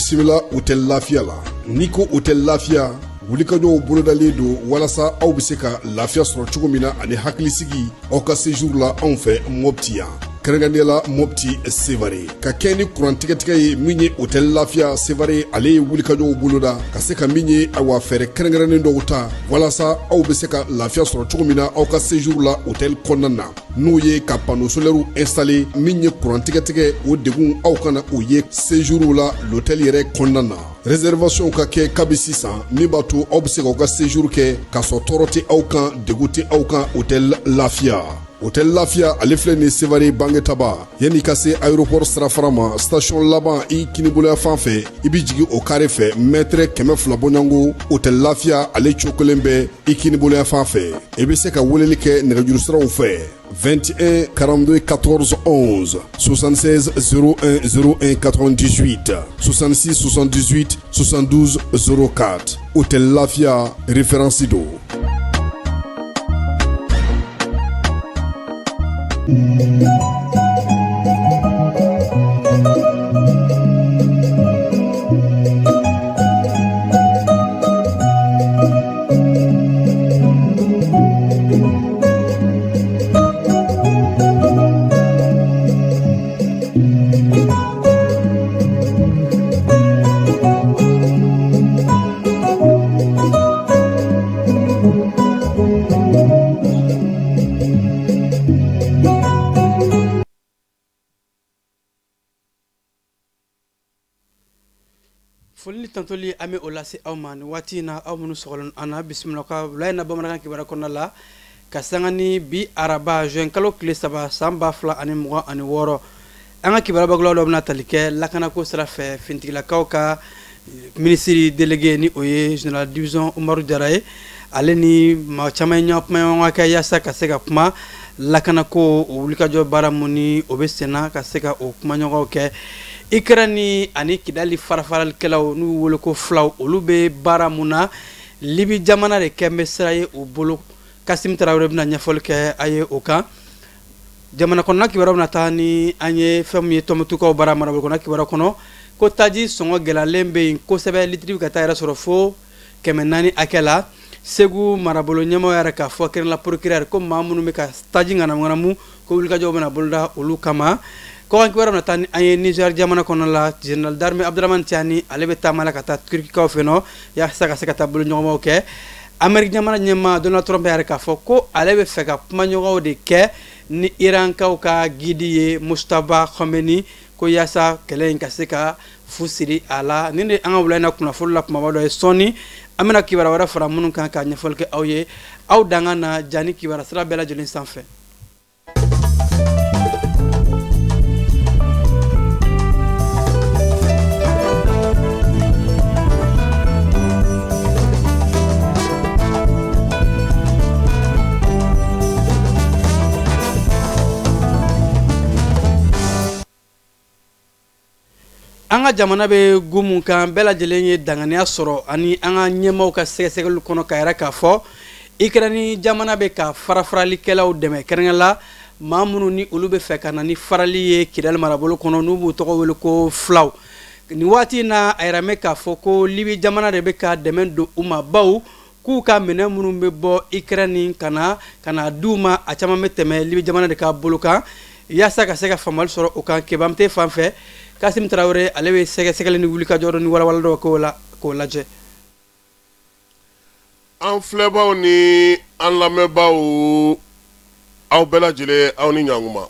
Bisimila hôtel Lafiya la. N'i ko hôtel Lafiya, wulikajɔw bolodalen don walasa aw bɛ se ka lafiya sɔrɔ cogo min na ani hakilisigi aw ka séjour la anw fɛ Mopti yan, kɛrɛnkɛrɛnnenya la Mopti Sevare. Ka kɛ ni kuran tigɛtigɛ ye, min ye hôtel Lafiya Sevare, ale ye wulikajɔw boloda ka se ka min ye, awa, fɛɛrɛ kɛrɛnkɛrɛnnen dɔw ta walasa aw bɛ se ka lafiya sɔrɔ cogo min na aw ka séjour la hôtel kɔnɔna na, n'o ye ka panneau solaire installer. Min ye kuran tigɛtigɛ, o degun aw kana o ye séjour la l'hôtel yɛrɛ kɔnɔna na. Réservation ka kɛ kabi sisan, min b'a to aw bɛ se k'aw ka séjour kɛ k'a sɔrɔ tɔɔrɔ tɛ aw kan, degun tɛ aw kan. Hôtel Lafiya, hôtel Lafiya, ale filɛ nin Sevare Bangetaba, yanni ka se aéroport sirafara ma, station laban i kiniboloya fan fɛ, i bɛ jigin o carré fɛ, mètre 200 bɔɲɔgɔnko, hôtel Lafiya ale cogo kelen bɛ i kiniboloya fan fɛ. I bɛ se ka weleli kɛ nɛgɛjuru siraw fɛ: 21 42 14 11, 76 01 01 98, 66 78 72 04. Hôtel Lafiya, référence don. Foli ni tantoli, an bɛ o lase aw ma nin waati in na, aw minnu sɔgɔlen an na. Bisimila ka wula in na bamanankan kibaruya kɔnɔna la, ka sanga ni bi araba juin kalo tile 3 san 2026. An ka kibaruya bakuruba dɔ bɛna tali kɛ lakanako sira fɛ. Finitigilakaw ka minisiri délégué, ni o ye général division Umaru Jara ye, ale ni maa caman ye ɲɔgɔn kumaɲɔgɔnya kɛ yaasa ka se ka kuma lakanako, o wulikajɔ baara mun ni o bɛ senna, ka se ka o kumaɲɔgɔnw kɛ. Ukraine ani Kidali farafaralikɛlaw, n'u wele ko fulaw, olu bɛ baara mun na, Libi jamana de kɛ bɛ sira ye u bolo. Kasim Tarawele bɛna ɲɛfɔli kɛ a ye o kan. Jamana kɔnɔna kibaruya bɛna taa ni an ye fɛn min ye Tɔnbukutukaw bara marabolo kɔnɔ kibaruya kɔnɔ, ko taji sɔngɔ gɛlɛyalen bɛ yen kosɛbɛ, litiri bɛ ka taa yɛrɛ sɔrɔ fo 400 hakɛ la. Segu marabolo ɲɛmɔgɔ yɛrɛ k'a fɔ kɛrɛn la procureur ko maa minnu bɛ ka taji ŋanamuŋanamu, ko wulikajɔw bɛna boloda olu kama. Kɔkan kibaruya bɛna taa ni an ye Niger jamana kɔnɔ la. Général d'armée Abdourahamane Tiani, ale bɛ taama la ka taa Turkikaw fɛ nɔ yaasa ka se ka taa boloɲɔgɔnmaw kɛ. Amérique jamana ɲɛmaa Donald Trump yɛrɛ k'a fɔ ko ale bɛ fɛ ka kumaɲɔgɔnw de kɛ ni Irankaw ka guide ye Mojtaba Khamenei, ko yaasa kɛlɛ in ka se ka fu siri a la. Nin de an ka wula in na kunnafoni la kumaba dɔ ye. Sɔɔni an bɛna kibaruya wɛrɛ fara minnu kan ka ɲɛfɔli kɛ aw ye. Aw dankan na jani kibaruya sira bɛɛ lajɛlen sanfɛ. An ka jamana bɛ gun mun kan, bɛɛ lajɛlen ye danganiya sɔrɔ ani an ka ɲɛmaaw ka sɛgɛsɛgɛli kɔnɔ ka yɛrɛ k'a fɔ Ukraine jamana bɛ ka farafaralikɛlaw dɛmɛ, kɛrɛnkɛrɛn la maa minnu ni olu bɛ fɛ ka na ni farali ye Kidali marabolo kɔnɔ, n'u b'u tɔgɔ wele ko fulaw. Nin waati in na, a yɛrɛ k'a fɔ ko Libi jamana de bɛ ka dɛmɛ don u ma, bawo k'u ka minɛn minnu bɛ bɔ Ukraine ka na di u ma, a caman bɛ tɛmɛ Libi jamana de ka bolo kan. Yaasa ka se ka faamuyali sɔrɔ o kan, Kebamte fan fɛ, Kasim Tarawele, ale bɛ sɛgɛsɛgɛli ni wulikajɔ ni walawala dɔw k'o la k'o lajɛ. An filɛbaw ni an lamɛnbaaw, aw bɛɛ lajɛlen, aw ni ɲankuma.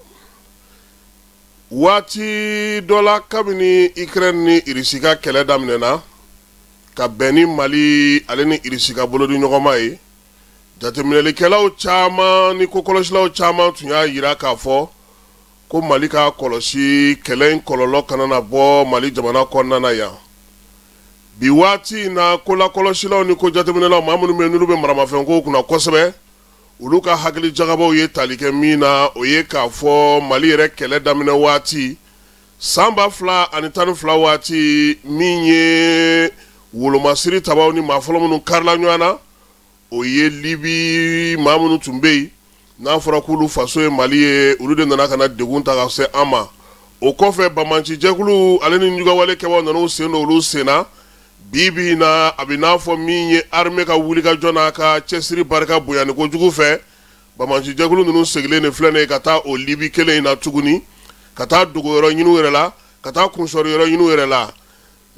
Waati dɔ la, kabini Ukraine ni Irisi ka kɛlɛ daminɛna ka bɛn ni Mali ale ni Irisi ka bolodi ɲɔgɔnma ye, jateminɛlikɛlaw caman ni kokɔlɔsilaw caman tun y'a jira k'a fɔ ko Mali ka kɔlɔsi kɛlɛ in kɔlɔlɔ kana na bɔ Mali jamana kɔnɔna na yan. Bi waati in na, kolakɔlɔsilaw ni ko jateminɛlaw, maa minnu bɛ n'olu bɛ maramafɛnkow kunna kosɛbɛ, olu ka hakili jagabɔw ye tali kɛ min na, o ye k'a fɔ Mali yɛrɛ kɛlɛ daminɛ waati san 2012 waati, min ye wolomasiri tabaw ni maa fɔlɔ minnu karila ɲɔgɔn na, o ye Libi maa minnu tun bɛ yen n'a fɔra k'olu faso ye Mali ye, olu de nana ka na degun ta ka se an ma. O kɔfɛ, banbaancijɛkulu ale ni jugawale kɛbaaw nana u sen don olu sen na. Bi bi in na, a bɛ n'a fɔ min ye armée ka wulikajɔ n'a ka cɛsiri barika bonyani kojugu fɛ, banbaancijɛkulu ninnu seginnen de filɛ nin ye ka taa o Libi kelen in na tuguni, ka taa dogoyɔrɔ ɲini u yɛrɛ la, ka taa kunsɔrɔ yɔrɔ ɲini u yɛrɛ la.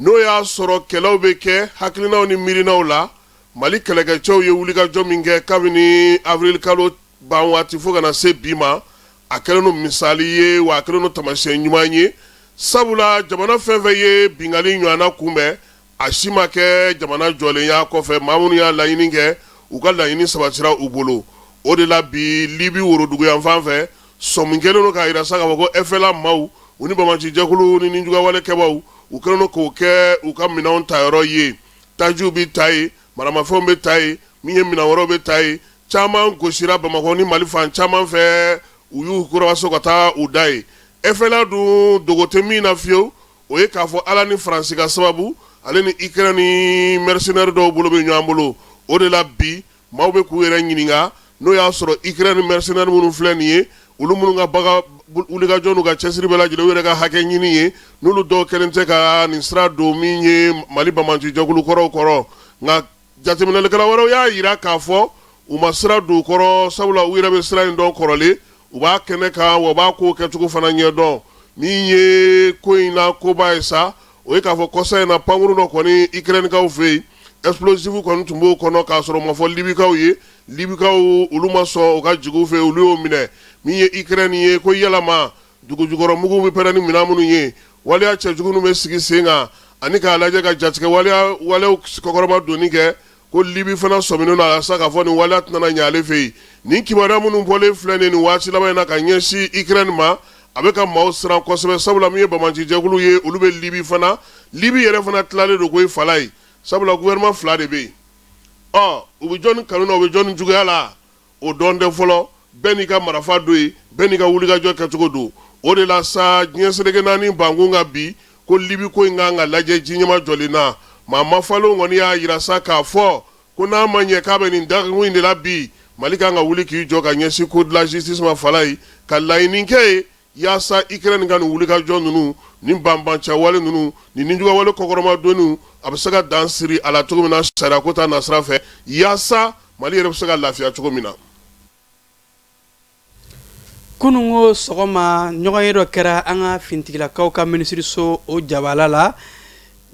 N'o y'a sɔrɔ kɛlɛw bɛ kɛ hakilinaw ni miirinaw la, Mali kɛlɛkɛcɛw ye wulikajɔ min kɛ kabini avril kalo ban waati fo ka na se bi ma, a kɛlen don misali ye, wa a kɛlen don taamasiyɛn ɲuman ye, sabula jamana fɛn fɛn ye binkanni ɲɔgɔnna kunbɛn, a si ma kɛ jamana jɔlen y'a kɔfɛ. Maa minnu y'a laɲini kɛ, u ka laɲini sabatira u bolo. O de la bi, Libi woroduguyanfan fɛ, sɔmi kɛlen don k'a jira sa k'a fɔ ko FLA maaw, u ni banbaancijɛkulu ni nijuguyawale kɛbaaw, u kɛlen don k'o kɛ u ka minɛnw tayɔrɔ ye. Tajiw bɛ ta yen, maramafɛnw bɛ ta yen, min ye minɛn wɛrɛw bɛ ta yen. Caman gosira Bamakɔ ni Mali fan caman fɛ, u y'u kuraso ka taa u da yen. FLA dun, dogo tɛ min na fiyewu, o ye k'a fɔ Ala ni Faransi ka sababu, ale ni Ukraine ni mercenaires dɔw bolo bɛ ɲɔgɔn bolo. O de la bi, maaw bɛ k'u yɛrɛ ɲininka n'o y'a sɔrɔ Ukraine mercenaires minnu filɛ nin ye, olu minnu ka baga wulikajɔ n'u ka cɛsiri bɛɛ lajɛlen u yɛrɛ ka hakɛ ɲini ye, n'olu dɔw kɛlen tɛ ka nin sira don min ye Mali banbaanci jɛkulu kɔrɔw kɔrɔ. Nka jateminɛlikɛla wɛrɛw y'a jira k'a fɔ u ma sira don u kɔrɔ, sabula u yɛrɛ bɛ sira in dɔn kɔrɔlen, u b'a kɛnɛ kan, wa u b'a ko kɛcogo fana ɲɛdɔn. Min ye ko in na koba ye sa, o ye k'a fɔ kɔsa in na, pankurun dɔ kɔni Ukrainekaw fɛ yen, explosif kɔni tun b'o kɔnɔ, k'a sɔrɔ o ma fɔ Libikaw ye. Libikaw, olu ma sɔn o ka jigin u fɛ, olu y'o minɛ. Min ye Ukraine ye, ko yalama dugujukɔrɔ muguw bɛ pɛrɛn ni minɛn minnu ye, waleya cɛjugu minnu bɛ sigi sen kan, ani k'a lajɛ ka jatigɛ walew kɔkɔrɔma donni kɛ, ko Libi fana sɔminen don a la sa k'a fɔ nin waleya tɛna ɲɛ ale fɛ yen. Nin kibaruya minnu bɔlen filɛ nin waati laban in na ka ɲɛsin Ukraine ma, a bɛ ka maaw siran kosɛbɛ, sabula min ye banbaancijɛkulu ye, olu bɛ Libi fana. Libi yɛrɛ fana tilalen don koyi fala ye, sabula gouvernement fila de bɛ yen. Ɔ, u bɛ jɔnni kanu na, u bɛ jɔnni juguya la, o dɔn tɛ fɔlɔ. Bɛɛ n'i ka marafa don yen, bɛɛ n'i ka wulikajɔ kɛcogo don. O de la sa, diɲɛ seleke naani bankun ka bi ko Libi ko in kan ka lajɛ ji ɲɛma jɔlen na. Maa mafalenw kɔni y'a jira sa k'a fɔ ko n'a ma ɲɛ k'a bɛ nin dakun in de la bi, Mali kan ka wuli k'i jɔ ka ɲɛsin cour de la justice ma fala ye, ka laɲini kɛ yen yaasa Ukraine ka nin wulikajɔ ninnu, nin banbaanciwale ninnu, nin nijuguyawale kɔkɔrɔmadonniw, a bɛ se ka dan siri a la cogo min na sariya ko ta nasira fɛ, yaasa Mali yɛrɛ bɛ se ka lafiya cogo min na. Kununko sɔgɔma, ɲɔgɔnye dɔ kɛra an ka finitigilakaw ka minisiriso o jabala la.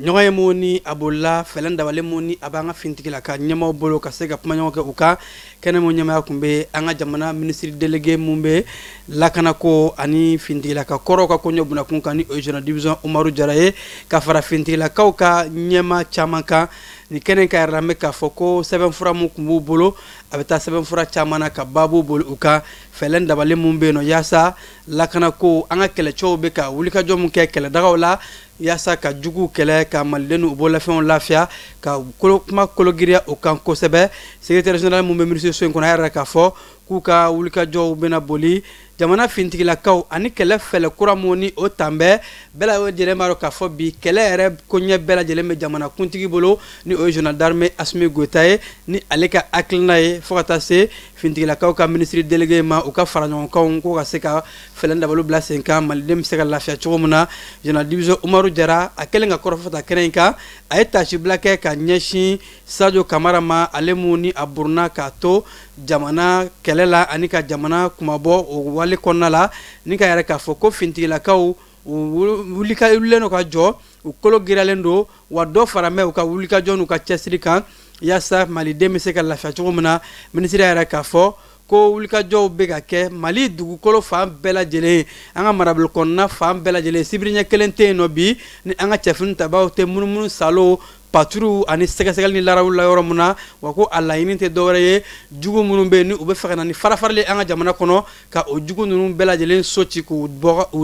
Ɲɔgɔnye mun ni a bolila fɛɛrɛ dabali mun ni a b'an ka finitigilaka ɲɛmaaw bolo ka se ka kumaɲɔgɔn kɛ u kan. Kɛnɛ mun ɲɛmaaya tun bɛ an ka jamana minisiri délégué mun bɛ lakanako ani finitigilaka kɔrɔw ka koɲɛ bunakun kan, ni o ye général division Umaru Jara ye, ka fara finitigilakaw ka ɲɛmaa caman kan. Nin kɛnɛ ka yɛrɛ bɛ k'a fɔ ko sɛbɛnfura mun tun b'u bolo, a bɛ taa sɛbɛnfura caman na ka baabu boli u kan, fɛɛrɛ dabali mun bɛ yen nɔ yaasa lakanako, an ka kɛlɛcɛw bɛ ka wulikajɔ mun kɛ kɛlɛdagaw la yaasa ka juguw kɛlɛ, ka malidenw u bololafɛnw lafiya, ka kuma kologiriya o kan kosɛbɛ. Secrétaire général mun bɛ minisiriso in kɔnɔ, a yɛrɛ k'a fɔ k'u ka wulikajɔw bɛna boli jamana finitigilakaw ani kɛlɛ fɛɛrɛ kura mun ni o tan bɛɛ bɛɛ lajɛlen b'a dɔn k'a fɔ bi kɛlɛ yɛrɛ koɲɛ bɛɛ lajɛlen bɛ jamana kuntigi bolo, ni o ye général d'armée Asimi Goyita ye, ni ale ka hakilina ye, fo ka taa se finitigilakaw ka minisiri délégué ma, u ka fara ɲɔgɔn kan ko ka se ka fɛɛrɛ dabali bila sen kan, maliden bɛ se ka lafiya cogo min na. Général division Umaru Jara, a kɛlen ka kɔrɔfɔ ta kɛnɛ in kan, a ye taasibila kɛ ka ɲɛsin Sadio Kamara ma, ale mun ni a burunna k'a to jamana kɛlɛ la ani ka jamana kunmabɔ o wale kɔnɔna la, ni ka yɛrɛ k'a fɔ ko finitigilakaw u wulilen don ka jɔ, u kolo giriyalen don, wa dɔ fara mɛn u ka wulikajɔ n'u ka cɛsiri kan yaasa maliden bɛ se ka lafiya cogo min na. Minisiri yɛrɛ k'a fɔ ko wulikajɔw bɛ ka kɛ Mali dugukolo fan bɛɛ lajɛlen, an ka marabolo kɔnɔna fan bɛɛ lajɛlen. Sibiri ɲɛ kelen tɛ yen nɔ bi ni an ka cɛfini tabaw tɛ munumunu salo patrouille ani sɛgɛsɛgɛli ni laraw la yɔrɔ min na. Wa ko a laɲini tɛ dɔwɛrɛ ye, jugu minnu bɛ yen ni u bɛ fɛ ka na ni farafarali an ka jamana kɔnɔ, ka o jugu ninnu bɛɛ lajɛlen so ci k'u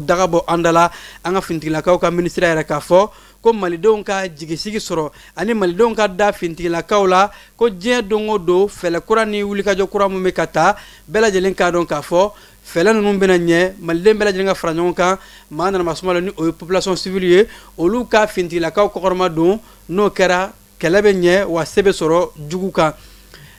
daga bɔ an da la. An ka finitigilakaw ka minisiri yɛrɛ k'a fɔ ko malidenw ka jigisigi sɔrɔ ani malidenw ka da finitigilakaw la, ko diɲɛ don o don fɛɛrɛ kura ni wulikajɔ kura min bɛ ka ta, bɛɛ lajɛlen k'a dɔn k'a fɔ fɛɛrɛ ninnu bɛna ɲɛ. Maliden bɛɛ lajɛlen ka fara ɲɔgɔn kan, maa nana suma ni o ye population civile ye, olu ka finitigilakaw kɔkɔrɔma don. N'o kɛra, kɛlɛ bɛ ɲɛ, wa se bɛ sɔrɔ jugu kan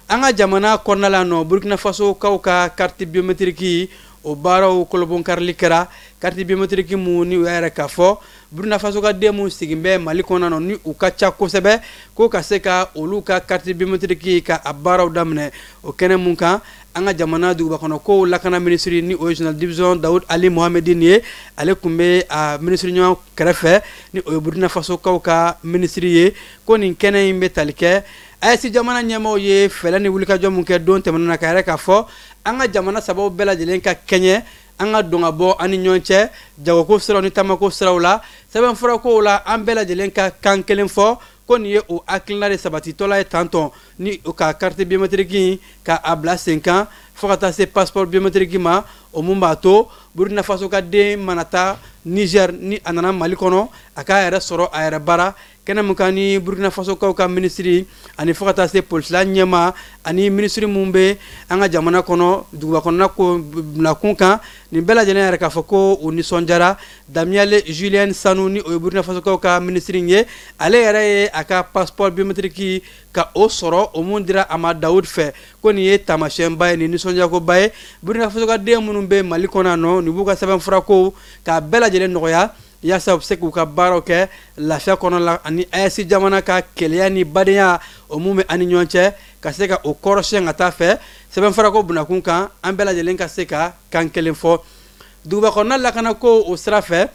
an ka jamana kɔnɔna la. Nɔ Burkina Faso kaw ka carte biométrique, O baaraw kolobonkarili kɛra. Carte biométrique mun ni u y'a yɛrɛ k'a fɔ Burkina Faso ka den mun sigin bɛ Mali kɔnɔ nɔ, ni u ka ca kosɛbɛ, ko ka se ka olu ka carte biométrique ka a baaraw daminɛ. O kɛnɛ mun kan, an ka jamana dugubakɔnɔ kow lakana minisiri, ni o ye général division Dawud Ali Mohamedine ye, ale tun bɛ a minisiri ɲɔgɔn kɛrɛfɛ, ni o ye Burkina Faso kaw ka minisiri ye. Ko nin kɛnɛ in bɛ tali kɛ AES jamana ɲɛmaaw ye fɛɛrɛ ni wulikajɔ mun kɛ don tɛmɛnen na, ka yɛrɛ k'a fɔ an ka jamana sabaw bɛɛ lajɛlen ka kɛɲɛ an ka don ka bɔ an ni ɲɔgɔn cɛ jagoko siraw ni taamako siraw la, sɛbɛnfurakow la, an bɛɛ lajɛlen ka kan kelen fɔ. Ko nin ye o hakilina de sabatitɔla ye tantɔn ni o ka carte biométrique ka a bila sen kan, fo ka taa se passeport biométrique ma. O mun b'a to Burkina Faso ka den mana taa Niger, ni a nana Mali kɔnɔ, a k'a yɛrɛ sɔrɔ a yɛrɛ bara. Kɛnɛ mun kan ni Burkina Faso kaw ka minisiri ani fo ka taa se polisila ɲɛmaa ani minisiri mun bɛ an ka jamana kɔnɔ duguba kɔnɔna ko nakun kan, nin bɛɛ lajɛlen yɛrɛ k'a fɔ ko u nisɔndiyara. Damiale Julien Sanu, ni o ye Burkina Faso kaw ka minisiri ye, ale yɛrɛ ye a ka passeport biométrique ka o sɔrɔ, o mun dira a ma Dawud fɛ. Ko nin ye taamasiyɛnba ye, nin nisɔndiyakoba ye. Burkina Faso ka den minnu bɛ Mali kɔnɔ yan nɔ, nin b'u ka sɛbɛnfurako k'a bɛɛ lajɛlen nɔgɔya, yaasa u bɛ se k'u ka baaraw kɛ lafiya kɔnɔ la, ani AES jamana ka kelenya ni badenya o mun bɛ an ni ɲɔgɔn cɛ, ka se ka o kɔrɔsiyɛn ka taa fɛ sɛbɛnfurako bunakun kan, an bɛɛ lajɛlen ka se ka kan kelen fɔ. Duguba kɔnɔna lakanako o sira fɛ,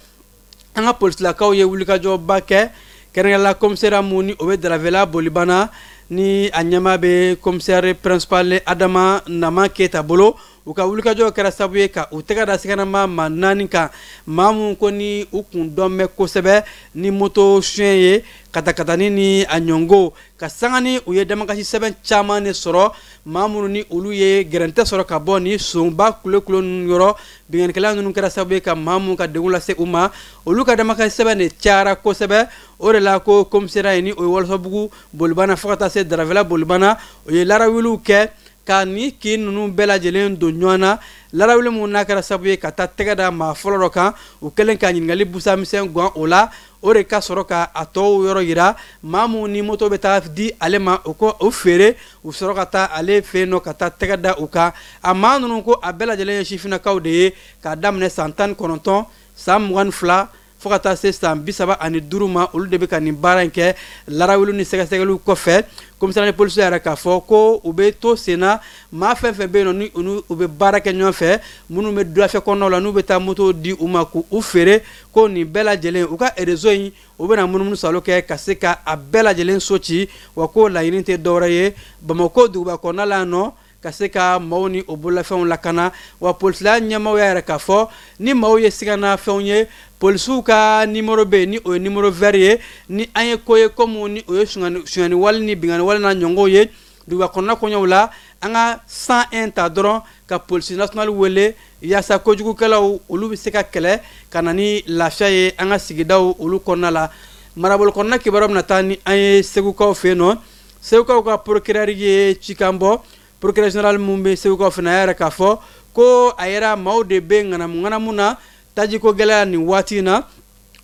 an ka polisilakaw ye wulikajɔba kɛ, kɛrɛnkɛrɛnla commissariat mun ni o bɛ Daravela Bolibana, ni a ɲɛmaa bɛ commissaire principal Adama Nama Keyita bolo. U ka wulikajɔ kɛra sababu ye ka u tɛgɛ da siganama maa 4 kan, maa mun ko ni u kun dɔn bɛ kosɛbɛ ni moto suɲɛ ye, katakatani ni a ɲɔngo ka sanga ni u ye damakasi sɛbɛn caman de sɔrɔ. Maa minnu ni olu ye gɛrɛntɛ sɔrɔ ka bɔ ni sonba kulo ninnu yɔrɔ, binkannikɛla ninnu kɛra sababu ye ka maa mun ka degun lase u ma, olu ka damakasi sɛbɛn de cayara kosɛbɛ. O de la ko commissariat ye, ni o ye Wɔlɔsɔbugu Bolibana fo ka taa se Daravela Bolibana, o ye larawuliw kɛ ka ni kin ninnu bɛɛ lajɛlen don ɲɔgɔn na. Larawuli mun n'a kɛra sababu ye ka taa tɛgɛ da maa fɔlɔ dɔ kan, u kɛlen ka ɲininkali busa misɛn gan o la, o de ka sɔrɔ ka a tɔw yɔrɔ yira. Maa mun ni moto bɛ taa di ale ma, o ko o feere, u sɔrɔ ka taa ale fɛ yen nɔ ka taa tɛgɛ da u kan. A maa ninnu ko a bɛɛ lajɛlen ye sifinnakaw de ye, k'a daminɛ san 19, san 22, fo ka taa se san 35 ma. Olu de bɛ ka nin baara in kɛ. Larawuli ni sɛgɛsɛgɛliw kɔfɛ, commissariat de police yɛrɛ k'a fɔ ko u bɛ to sen na, maa fɛn fɛn bɛ yen nɔ ni u bɛ baara kɛ ɲɔgɔn fɛ, minnu bɛ dulafɛ kɔnɔnaw la, n'u bɛ taa moto di u ma k'u feere, ko nin bɛɛ lajɛlen u ka réseau in, u bɛna munumunu salo kɛ ka se ka a bɛɛ lajɛlen so ci. Wa ko laɲini tɛ dɔwɛrɛ ye Bamakɔ duguba kɔnɔna la yan nɔ, ka se ka maaw ni o bololafɛnw lakana. Wa polisila ɲɛmaaw y'a yɛrɛ k'a fɔ ni maaw ye siganafɛnw ye, polisiw ka nimoro bɛ yen, ni o ye nimoro vert ye. Ni an ye ko ye komi ni o ye sonyani wale ni binkanni wale n'a ɲɔgɔnw ye duguba kɔnɔna koɲɛw la, an ka 101 ta dɔrɔn ka police nationale wele, yaasa kojugukɛlaw olu bɛ se ka kɛlɛ ka na ni lafiya ye an ka sigidaw olu kɔnɔna la. Marabolo kɔnɔna kibaruya bɛna taa ni an ye Segukaw fɛ yen nɔ. Segukaw ka procureur ye cikan bɔ. Procureur général mun bɛ Segukaw fana y'a yɛrɛ k'a fɔ ko a yɛrɛ maaw de bɛ ŋanamu ŋanamu na tajiko gɛlɛya nin waati in na.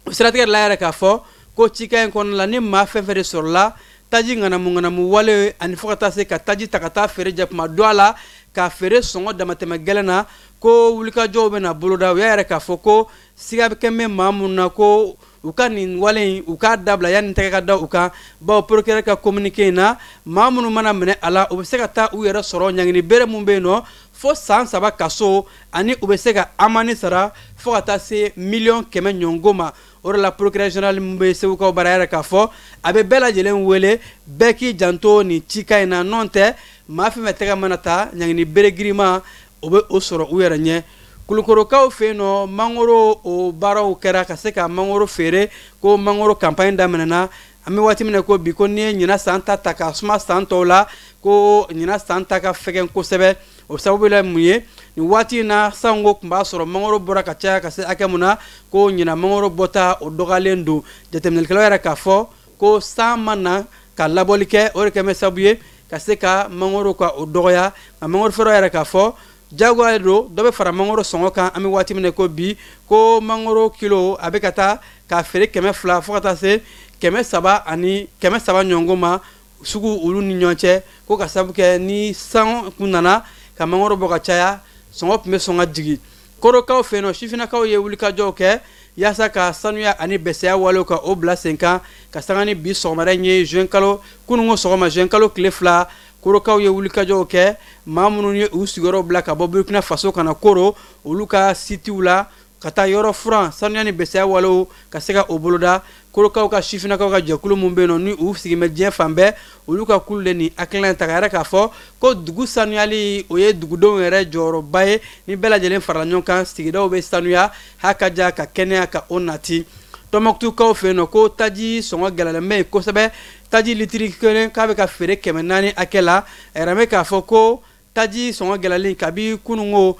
O siratigɛ de la, yɛrɛ k'a fɔ ko cikan in kɔnɔna la, ni maa fɛn fɛn de sɔrɔla taji ŋanamu ŋanamu wale ani fo ka taa se ka taji ta ka taa feere jakuma don a la, k'a feere sɔngɔ damatɛmɛ gɛlɛn na, ko wulikajɔw bɛna boloda. U y'a yɛrɛ k'a fɔ ko siga bɛ kɛ bɛ maa minnu na, ko u ka nin wale in, u k'a dabila yanni tɛgɛ ka da u kan, bawo procureur ka communiqué in na, maa minnu mana minɛ a la, u bɛ se ka taa u yɛrɛ sɔrɔ ɲangini bere mun bɛ yen nɔ fo san 3 kaso, ani u bɛ se ka amani sara fo ka taa se miliyɔn 100 ɲɔgɔn ma. O de la procureur général min bɛ Segukaw bara yɛrɛ k'a fɔ a bɛ bɛɛ lajɛlen wele, bɛɛ k'i janto nin cikan in na, n'o tɛ maa fɛn fɛn tɛgɛ mana ta ɲangini bere girinma, o bɛ o sɔrɔ u yɛrɛ ɲɛ. Kulukorokaw fɛ yen nɔ, mangoro o baaraw kɛra ka se ka mangoro feere, ko mangoro campagne daminɛna. An bɛ waati min na ko bi, ko n'i ye ɲinan san ta ta ka suma san tɔw la, ko ɲinan san ta ka fɛgɛn kosɛbɛ. O sababu la mun ye, nin waati in na, sanko tun b'a sɔrɔ mangoro bɔra ka caya ka se hakɛ mun na, ko ɲinan mangoro bɔta o dɔgɔyalen don. Jateminɛlikɛlaw yɛrɛ k'a fɔ ko san ma na ka labɔli kɛ, o de kɛ bɛ sababu ye ka se ka mangoro ka o dɔgɔya. Nka mangoro feerelaw yɛrɛ k'a fɔ jagoya don dɔ bɛ fara mangoro sɔngɔ kan. An bɛ waati min na ko bi, ko mangoro kilo a bɛ ka taa k'a feere 200 fo ka taa se 300 ani 300 ɲɔgɔn ma sugu olu ni ɲɔgɔn cɛ, ko ka sababu kɛ ni san kun nana ka mangoro bɔ ka caya, sɔngɔ tun bɛ sɔn ka jigin. Korokaw fɛ yen nɔ, sifinnakaw ye wulikajɔw kɛ yaasa ka sanuya ani bɛsɛya walew ka o bila sen kan ka sanga ni bi sɔgɔmada in ye, juin kalo, kununko sɔgɔma, juin kalo tile 2. Korokaw ye wulikajɔw kɛ, maa minnu ye u sigiyɔrɔ bila ka bɔ Burkina Faso ka na Koro, olu ka sitiw la ka taa yɔrɔ furan, sanuya ni bɛsɛya walew ka se ka o boloda. Korokaw ka sifinnakaw ka jɛkulu min bɛ yen nɔ, ni u sigilen bɛ diɲɛ fan bɛɛ, olu ka kulu de nin hakilina ta ka yɛrɛ k'a fɔ ko dugu sanuyali, o ye dugudenw yɛrɛ jɔyɔrɔba ye. Ni bɛɛ lajɛlen farala ɲɔgɔn kan, sigidaw bɛ sanuya, ha ka ja ka kɛnɛya ka o nati. Tɔnbɔkutukaw fɛ yen nɔ, ko taji sɔngɔ gɛlɛyalen bɛ yen kosɛbɛ. Taji litiri kelen k'a bɛ ka feere 400 hakɛ la. A yɛrɛ bɛ k'a fɔ ko taji sɔngɔ gɛlɛyalen kabi kununko,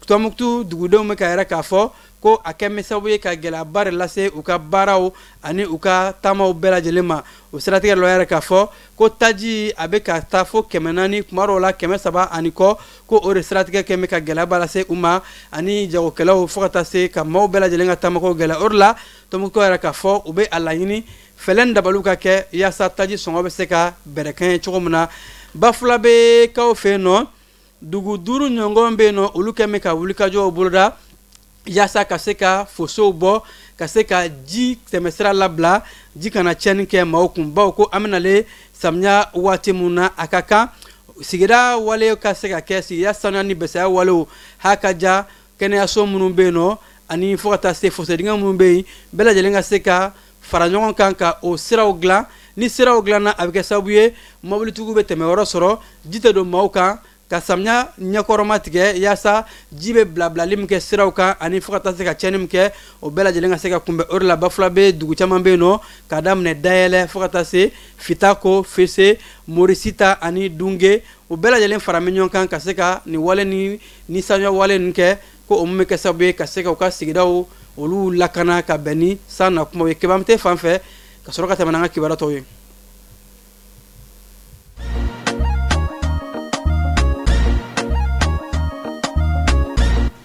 Tɔnbukutu dugudenw bɛ ka yɛrɛ k'a fɔ ko a kɛ bɛ sababu ye ka gɛlɛyaba de lase u ka baaraw ani u ka taamaw bɛɛ lajɛlen ma. O siratigɛ la, yɛrɛ k'a fɔ ko taji a bɛ ka taa fo 400, kuma dɔw la 300 ani kɔ, ko o de siratigɛ kɛ bɛ ka gɛlɛyaba lase u ma ani jagokɛlaw, fo ka taa se ka maaw bɛɛ lajɛlen ka taamako gɛlɛya. O de la, Tɔnbukutu yɛrɛ k'a fɔ u bɛ a laɲini fɛɛrɛ dabaliw ka kɛ yaasa taji sɔngɔ bɛ se ka bɛrɛkɛɲɛ cogo min na. Bafulabekaw fɛ yen nɔ, dugu 5 ɲɔgɔn bɛ yen nɔ, olu kɛ bɛ ka wulikajɔw boloda yaasa ka se ka fosow bɔ, ka se ka ji tɛmɛsira labila, ji kana tiɲɛni kɛ maaw kun, bawo ko an bɛnalen samiya waati min na, a ka kan sigida wale ka se ka kɛ, sigida sanuya ni bɛsɛya walew ha ka ja. Kɛnɛyaso minnu bɛ yen nɔ ani fo ka taa se fosse dingɛ minnu bɛ yen, bɛɛ lajɛlen ka se ka fara ɲɔgɔn kan ka o siraw dilan. Ni siraw dilanna, a bɛ kɛ sababu ye mobilitigiw bɛ tɛmɛyɔrɔ sɔrɔ, ji tɛ don maaw kan, ka samiya ɲɛkɔrɔma tigɛ, yaasa ji bɛ bilabilali min kɛ siraw kan ani fo ka taa se ka tiɲɛni min kɛ, o bɛɛ lajɛlen ka se ka kunbɛn. O de la, Bafulabe dugu caman bɛ yen nɔ, k'a daminɛ Dayɛlɛ fo ka taa se Fitako, Fese, Morisita ani Dunge, o bɛɛ lajɛlen fara bɛ ɲɔgɔn kan ka se ka nin wale ni sanuya wale nin kɛ, ko o min bɛ kɛ sababu ye ka se ka u ka sigidaw olu lakana ka bɛn ni san na kumaw ye. Kebamute fan fɛ, ka sɔrɔ ka tɛmɛ n'an ka kibaruya tɔw ye.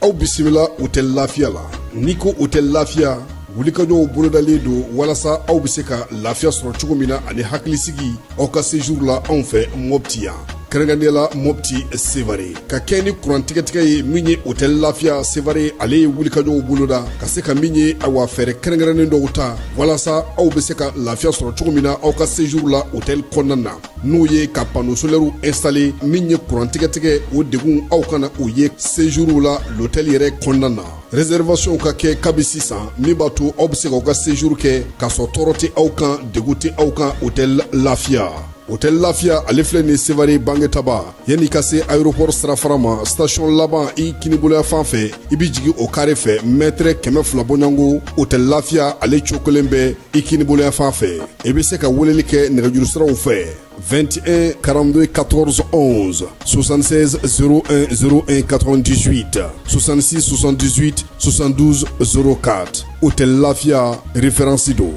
Aw bisimila Hôtel Lafiya la. N'i ko Hôtel Lafiya, wulikajɔw bolodalen don walasa aw bɛ se ka lafiya sɔrɔ cogo min na ani hakilisigi aw ka séjour la anw fɛ Mopti yan, kɛrɛnkɛrɛnnenya la Mopti Sevare. Ka kɛ ni kuran tigɛtigɛ ye min ye, Hôtel Lafiya Sevare ale ye wulikajɔw boloda ka se ka min ye, awa, fɛɛrɛ kɛrɛnkɛrɛnnen dɔw ta walasa aw bɛ se ka lafiya sɔrɔ cogo min na aw ka séjour la hôtel kɔnɔna na, n'o ye ka panneau solaire installer. Min ye kuran tigɛtigɛ, o degun aw kana o ye séjour la l'hôtel yɛrɛ kɔnɔna na. Réservation ka kɛ kabi sisan, min b'a to aw bɛ se k'aw ka séjour kɛ k'a sɔrɔ tɔɔrɔ tɛ aw kan, degun tɛ aw kan. Hôtel Lafiya, Hôtel Lafiya ale filɛ nin Sevare Bangetaba, yanni ka se aéroport sirafara ma, station laban i kiniboloya fan fɛ, i bɛ jigin o carré fɛ, mètre 200 bɔɲɔgɔnko, Hôtel Lafiya ale cokolen bɛ i kiniboloya fan fɛ. I bɛ se ka weleli kɛ nɛgɛjuru siraw fɛ: 21 42 14 11, 76 01 01 98, 66 78 72 04. Hôtel Lafiya, référence don.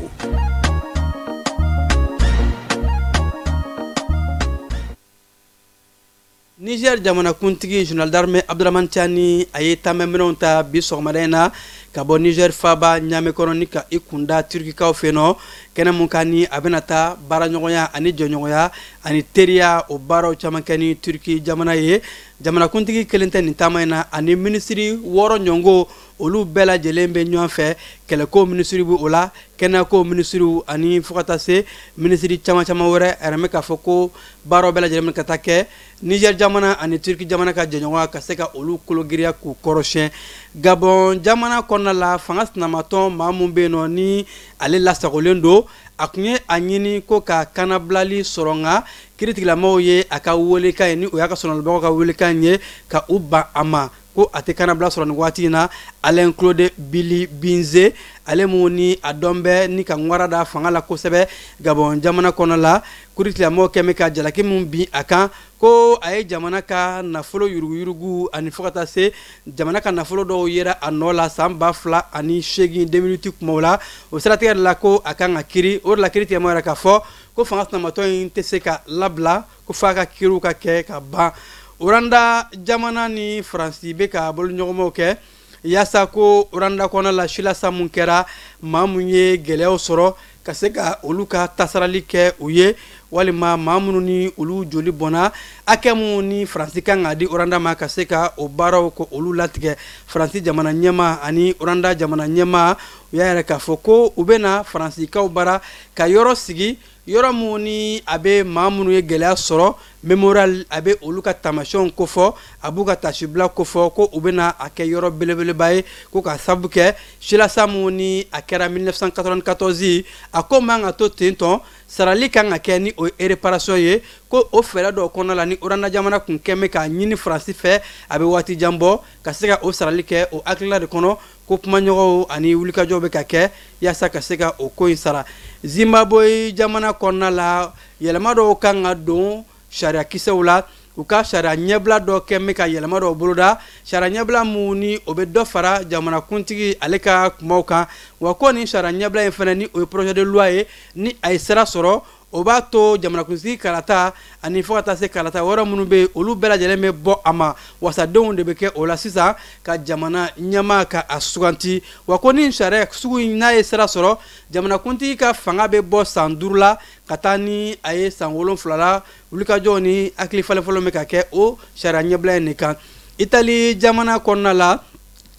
Niger jamanakuntigi général d'armée Abdourahamane Tiani, a ye taamaminɛnw ta bi sɔgɔmada in na ka bɔ Niger faaba Niamey kɔnɔ ni ka i kunda Turkikaw fɛ nɔ, kɛnɛ mun kan ni a bɛna taa baaraɲɔgɔnya ani jɛɲɔgɔnya ani teriya, o baaraw caman kɛ ni Turki jamana ye. Jamanakuntigi kelen tɛ nin taama in na, ani minisiri 6 ɲɔgɔn, olu bɛɛ lajɛlen bɛ ɲɔgɔn fɛ. Kɛlɛko minisiri bɛ o la, kɛnɛyako minisiriw ani fo ka taa se minisiri caman caman wɛrɛ. A yɛrɛ bɛ k'a fɔ ko baaraw bɛɛ lajɛlen bɛ ka taa kɛ Niger jamana ani Turki jamana ka jɛɲɔgɔnya ka se ka olu kologiriya k'u kɔrɔsiyɛn. Gabon jamana kɔnɔna la, fanga sinamatɔn maa min bɛ yen nɔ ni ale lasagolen don, a tun ye a ɲini ko ka kanabilali sɔrɔ, nka kiiritigɛlamɔgɔw ye a ka welekan ye, ni o y'a ka sɔnɔlibagaw ka welekan ye, ka u ban a ma ko a tɛ kanabila sɔrɔ nin waati in na. Alain Claude Bilie By-Nze, ale mun ni a dɔn bɛ ni ka ŋwara da fanga la kosɛbɛ Gabon jamana kɔnɔ la, kiiritigɛlamɔgɔw kɛn bɛ ka jalaki min bin a kan, ko a ye jamana ka nafolo yuruguyurugu ani fo ka taa se jamana ka nafolo dɔw yera a nɔ la san 2008, 2008 kumaw la. O siratigɛ de la ko a kan ka kiri. O de la kiiritigɛmɔgɔ yɛrɛ k'a fɔ ko fanga sinamatɔn in tɛ se ka labila ko f'a ka kiriw ka kɛ ka ban. Rwanda jamana ni Faransi bɛ ka boloɲɔgɔnmaw kɛ yaasa ko Rwanda kɔnɔ la, silasa mun kɛra, maa mun ye gɛlɛyaw sɔrɔ, ka se ka olu ka tasarali kɛ u ye. Walima maa minnu ni olu joli bɔnna, hakɛ min ni Faransi kan ka di Rwanda ma ka se ka o baaraw ko olu latigɛ. Faransi jamana ɲɛmaa ani Rwanda jamana ɲɛmaa, u y'a yɛrɛ k'a fɔ ko u bɛna Faransikaw bara ka yɔrɔ sigi, yɔrɔ minnu ni a bɛ maa minnu ye gɛlɛya sɔrɔ, mémorial, a bɛ olu ka taamasiyɛnw kofɔ, a b'u ka tasibila kofɔ, ko u bɛna a kɛ yɔrɔ belebeleba ye, ko ka sabu kɛ silasa minnu ni a kɛra 1994, a ko man ka to ten tɔn, sarali kan ka kɛ ni o ye réparation ye. Ko o fɛɛrɛ dɔw kɔnɔna la ni Rwanda jamana kun kɛn bɛ k'a ɲini Faransi fɛ, a bɛ waati jan bɔ, ka se ka o sarali kɛ. O hakilila de kɔnɔ ko kumaɲɔgɔnw ani wulikajɔw bɛ ka kɛ yaasa ka se ka o ko in sara. Zimbabwe jamana kɔnɔna la, yɛlɛma dɔw kan ka don sariyakisɛw la. U ka sariya ɲɛbila dɔ kɛ bɛ ka yɛlɛma dɔw boloda, sariya ɲɛbila mun ni o bɛ dɔ fara jamanakuntigi ale ka kumaw kan. Wa ko nin sariya ɲɛbila in fana, ni o ye projet de loi ye, ni a ye sira sɔrɔ, o b'a to jamanakuntigi kalata ani fo ka taa se kalata wɛrɛ minnu bɛ yen, olu bɛɛ lajɛlen bɛ bɔ a ma. Wasadenw de bɛ kɛ o la sisan ka jamana ɲɛmaa ka a suganti. Wa ko ni sariya sugu in n'a ye sira sɔrɔ, jamanakuntigi ka fanga bɛ bɔ san 5 la ka taa ni a ye san 7 la. Wulikajɔw ni hakili falenfalen bɛ ka kɛ o sariya ɲɛbila in de kan. Itali jamana kɔnɔna la,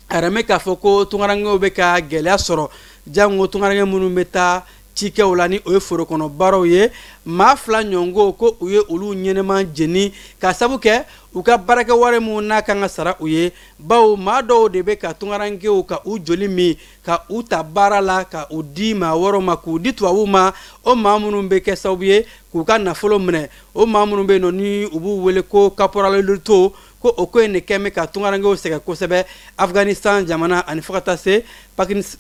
a yɛrɛ bɛ k'a fɔ ko tunkarankew bɛ ka gɛlɛya sɔrɔ, jango tunkaranke minnu bɛ taa cikɛw la, ni o ye foro kɔnɔ baaraw ye. Maa 2 ɲɔgɔn ko u ye olu ɲɛnɛma jeni ka sabu kɛ u ka baarakɛ wari min n'a kan ka sara u ye, bawo maa dɔw de bɛ ka tunkarankew ka u joli min, ka u ta baara la, ka u di maa wɛrɛw ma, k'u di tubabuw ma. O maa minnu bɛ kɛ sababu ye k'u ka nafolo minɛ, o maa minnu bɛ yen nɔ ni u b'u wele ko caporaleto, ko o ko in de kɛn bɛ ka tunkarankew sɛgɛn kosɛbɛ Afghanistan jamana ani fo ka taa se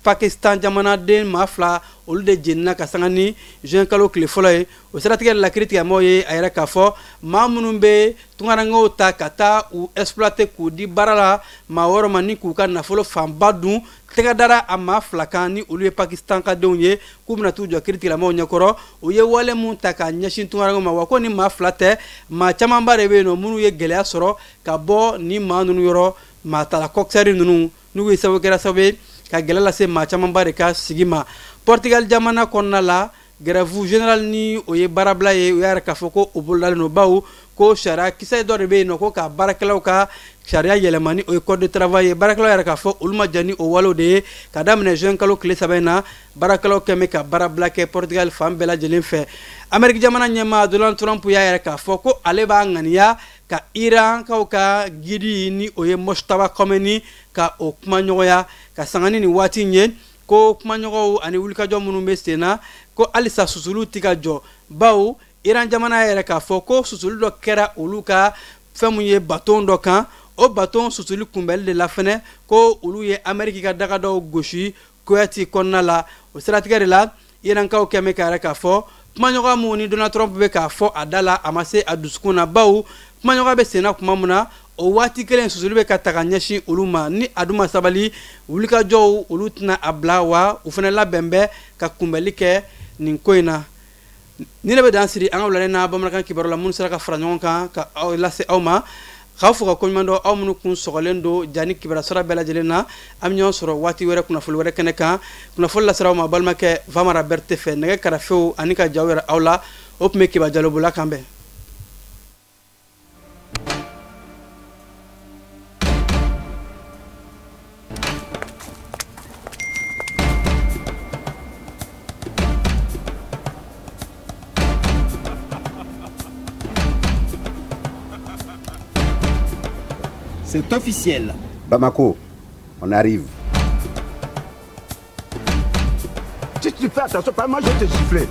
Pakistan jamanaden maa 2, olu de jenina ka sanga ni juin kalo tile fɔlɔ ye. O siratigɛ la, kiiritigɛmaaw ye a yɛrɛ k'a fɔ maa minnu bɛ tunkarankew ta ka taa u exploiter, k'u di baara la maa wɛrɛ ma, ni k'u ka nafolo fanba dun, tɛgɛ dara a maa 2 kan, ni olu ye Pakistan ka denw ye, k'u bɛna t'u jɔ kiiritigɛlamaaw ɲɛkɔrɔ, u ye wale mun ta ka ɲɛsin tunkarankew ma. Wa ko ni maa 2 tɛ, maa camanba de bɛ yen nɔ minnu ye gɛlɛya sɔrɔ ka bɔ ni maa ninnu yɔrɔ, maa tala coxeur ninnu, n'u ye sababu kɛra sababu ye ka gɛlɛya lase maa camanba de ka sigi ma. Portugal jamana kɔnɔna la, grève générale, ni o ye baarabila ye, u y'a yɛrɛ k'a fɔ ko o bolodalen don, bawo ko sariya kisɛ dɔ de bɛ yen nɔ ko ka baarakɛlaw ka sariya yɛlɛma, ni o ye code de travail ye. Baarakɛlaw yɛrɛ k'a fɔ olu ma jɛn ni o walew de ye. Ka daminɛ juin kalo tile 3 in na, baarakɛlaw kɛn bɛ ka baarabila kɛ Portugal fan bɛɛ lajɛlen fɛ. Amérique jamana ɲɛmaa Donald Trump y'a yɛrɛ k'a fɔ ko ale b'a ŋaniya ka Irankaw ka guide, ni o ye Mojtaba Khamenei, ka o kumaɲɔgɔnya ka sanga ni nin waati in ye, ko kumaɲɔgɔnw ani wulikajɔ minnu bɛ sen na, ko halisa susuluw tɛ ka jɔ, bawo Iran jamana yɛrɛ k'a fɔ ko susuli dɔ kɛra olu ka fɛn mun ye baton dɔ kan. O baton susuli kunbɛli de la fɛnɛ, ko olu ye Amérique ka daga dɔw gosi Kuwait kɔnɔna la. O siratigɛ de la, Irankaw kɛn bɛ k'a yɛrɛ k'a fɔ kumaɲɔgɔn minnu ni Donald Trump bɛ k'a fɔ a da la, a ma se a dusukun na, bawo kumaɲɔgɔn bɛ senna tuma min na, o waati kelen susuli bɛ ka taga ɲɛsin olu ma. Ni a dun ma sabali, wulikajɔw olu tɛna a bila, wa u fana labɛn bɛ ka kunbɛli kɛ nin ko in na. Ni ne bɛ dan siri an ka wulalen na bamanankan kibaru la minnu sera ka fara ɲɔgɔn kan ka aw lase aw ma, k'aw fo ka koɲuman dɔn, aw minnu kun sɔgɔlen don ja ni kibaruya sɔrɔ bɛɛ lajɛlen na. An bɛ ɲɔgɔn sɔrɔ waati wɛrɛ, kunnafoni wɛrɛ kɛnɛ kan. Kunnafoni lasera aw ma balimakɛ Vamara Berete fɛ, nɛgɛ karafew ani ka jaw yɛrɛ aw la, o tun bɛ Kiba Jalo bolo. K'an bɛn. C'est officiel. Bamako, on arrive. Si tu fais attention, pas moi je vais te gifler.